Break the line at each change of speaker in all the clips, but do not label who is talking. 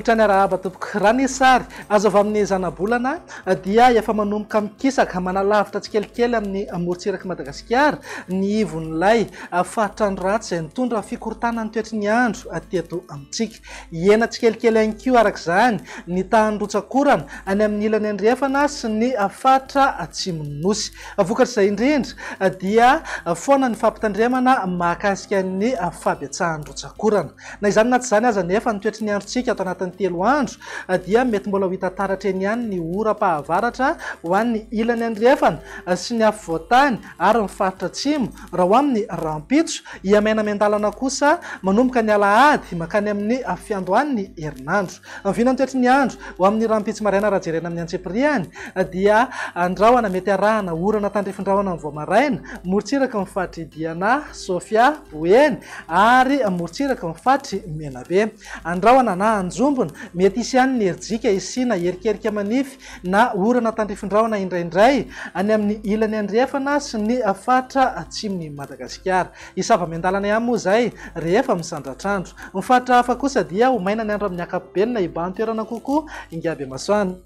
Manolotra ny arahaba tompoko. Raha ny sary azo avy amin'ny zanabolana dia efa manomboka mikisaka manalavitra tsikelikely amin'ny morontsirak'i Madagasikara ny ivon'ilay faritra andro ratsy izay nitondra fikorontanan'ny toetry ny andro teto amintsika. Hihena tsikelikely ihany koa araka izany ny tahan'ny rotsak'orana any amin'ny ilany andrefana sy ny faritra atsimon'ny Nosy. Vokatr'izay indrindra dia foana ny fampitandremana mahakasika ny fahabetsahan'ny rotsak'orana. Na izany na tsy izany aza anefa ny toetry ny androntsika ato anatin'ny telo andro dia mety mbola ho hita taratra eny ihany ny oram-pahavaratra ho an'ny ilany andrefana sy ny afovoan-tany ary ny faritra atsimo raha ho amin'ny rahampitso. Hihamaina miandalana kosa manomboka ny alahady mankany amin'ny fiandohan'ny herinandro. Ny vinan'ny toetry ny andro ho amin'ny rahampitso maraina raha jerena amin'ny antsipiriany dia andrahona mety arahana orana tandrifin-drahona ny vao maraina, morontsiraky ny faritr'i Diana, Sofia, Boeny ary morontsiraky ny faritr'i Menabe. Andrahona na anjombona, mety hisy ihany ny herijika hisiana erikerika manify na orana tandrifin-drahona indraindray any amin'ny ilany andrefana sy ny faritra atsimon'i Madagasikara. Hisava miandalana ihany moa izay rehefa misandratr'andro. Ny faritra hafa kosa dia ho maina ny andro amin'ny ankapobeny na hibahan-toerana kokoa ingahy Bemasoandro.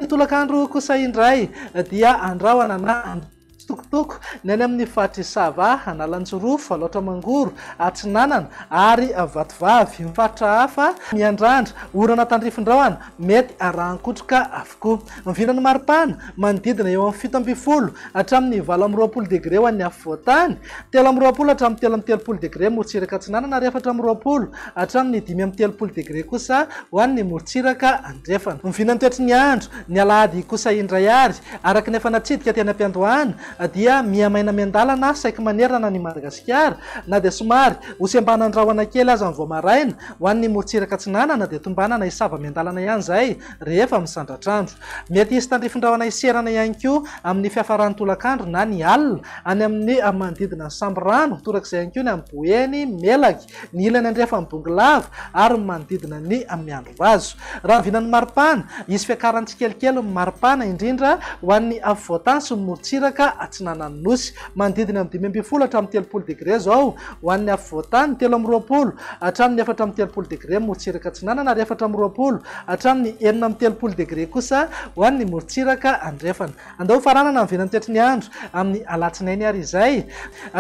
Ny tolakandro kosa indray dia andrahona na tsitokotoko ny any amin'ny faritr'i Sava, Analanjirofo, Alaotra Mangoro, Atsinanana ary Vatovavy. Ny faritra hafa miandrandra orana tandrifin-drahona mety arahan-kotroka avokoa. Ny vinan'ny maripana manodidina eo amin'ny 17 hatramin'ny 28 degre ho an'ny afovoan-tany, 23 hatramin'ny 33 degre morontsiraka atsinanana ary 24 hatramin'ny 35 degre kosa ho an'ny morontsiraka andrefana. Ny vinan'ny toetry ny andro ny alahady kosa indray ary, araka ny efa natsidika teny am-piandohana, dia miha-maina miandalana saiky manerana an'i Madagasikara, na dia somary ho sembanan-drahona kely aza ny vao maraina, ho an'ny morontsiraka atsinanana dia tombanana hisava miandalana ihany izay rehefa misandratr'andro. Mety hisy tandrifin-drahona hiserana ihany koa amin'ny fiafaran'ny tolakandro na ny alina any amin'ny manodidina ny Sambirano, torak'izay ihany koa ny amin'ny Boeny, Melaky, ny ilany andrefan'ny Bongolava ary ny manodidina ny Miandrivazo. Raha ny vinan'ny maripana, hisy fiakarany tsikelikely ny maripana, indrindra ho an'ny afovoan-tany sy ny morontsiraka atsinanan'ny Nosy. Manodidina ny 15 hatramin'ny 30 degre izao ho an'ny afovoan-tany, 23 hatramin'ny 34 degre morontsiraka atsinanana ary 24 hatramin'ny 36 degre kosa ho an'ny morontsiraka andrefana. Andao hofaranana ny vinan'ny toetry ny andro amin'ny alatsinainy ary izay.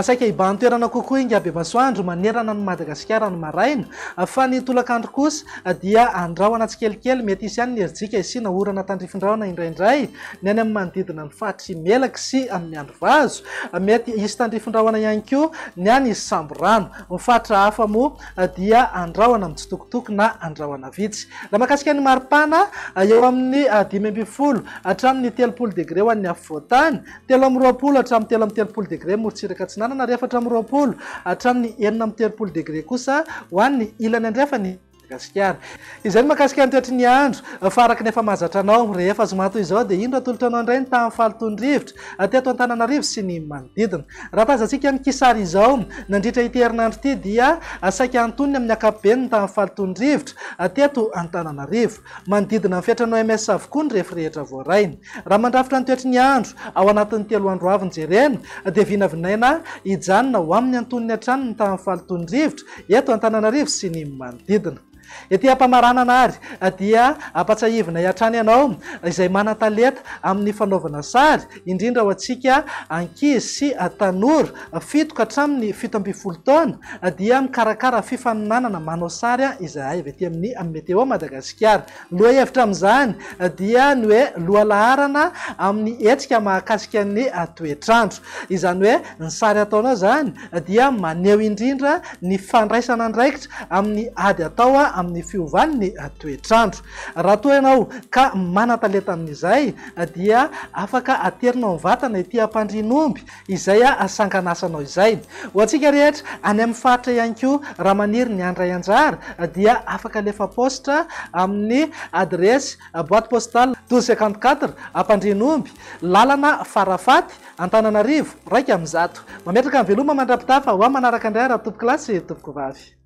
Saika hibahan-toerana kokoa ingahy Bemasoandro manerana an'i Madagasikara ny maraina fa ny tolakandro kosa dia andrahona tsikelikely mety hisy ihany ny herijika hisiana orana tandrifin-drahona indraindray ny any amin'ny manodidina ny faritr'i Melaky sy Miandrivazo. Mety hisy tandrifin-drahona ihany koa ny any Sambirano. Ny faritra hafa moa dia andrahona mitsitokotoko na andrahona vitsy. Raha mahakasika ny maripana, eo amin'ny 15 hatramin'ny 30 degre ho an'ny afovoan-tany, 23 hatramin'ny 33 degre morontsiraka atsinanana ary 24 hatramin'ny 36 degre kosa ho an'ny ilany andrefan'i Madagasikara. Izay ny mahakasika ny toetry ny andro, fa araka ny efa mahazatra anao, rehefa zoma toy izao dia indro atolotra anao indray ny tahan'ny fahalotoan'ny rivotra teto Antananarivo sy ny manodidina. Raha tazantsika ny kisary izao, nandritra ity herinandro ity dia saika antonony amin'ny ankapobeny ny tahan'ny fahalotoan'ny rivotra teto Antananarivo. Manodidina ny fetran'ny OMS avokoa ny refy rehetra voaray. Raha mandrafitra ny toetry ny andro ao anatin'ny telo andro avy ny jerena dia vinavinaina hijanona ho amin'ny antonony hatrany ny tahan'ny fahalotoan'ny rivotra eto Antananarivo sy ny manodidina. Ety am-pamaranana ary dia ampatsiahivinay hatrany ianao izay manan-talenta amin'ny fanaovana sary, indrindra ho antsika ankizy sy tanora fito ka hatramin'ny 17 taona dia mikarakara fifaninanana manao sary izahay avy aty amin'ny Météo Madagasikara. Ny lohahevitra amin'izany dia ny hoe lohalaharana amin'ny hetsika mahakasika ny toetr'andro. Izany hoe ny sary ataonao izany dia maneho indrindra ny fandraisana andraikitra amin'ny ady atao amin'ny fiovan'ny toetr'andro. Raha toa ianao ka manan-talenta amin'izay dia afaka aterinao mivantana ety Ampandrianomby izay sangan'asanao izay. Ho antsika rehetra any amin'ny faritra ihany koa, raha maniry ny handray anjara dia afaka alefa paositra amin'ny adiresy, Boîte postale 1254, Ampandrianomby, lalana Farafaty, Antananarivo, 101. Mametraka ny veloma mandra-pitafa ho amin'ny manaraka indray raha tompokolahy sy tompokovavy.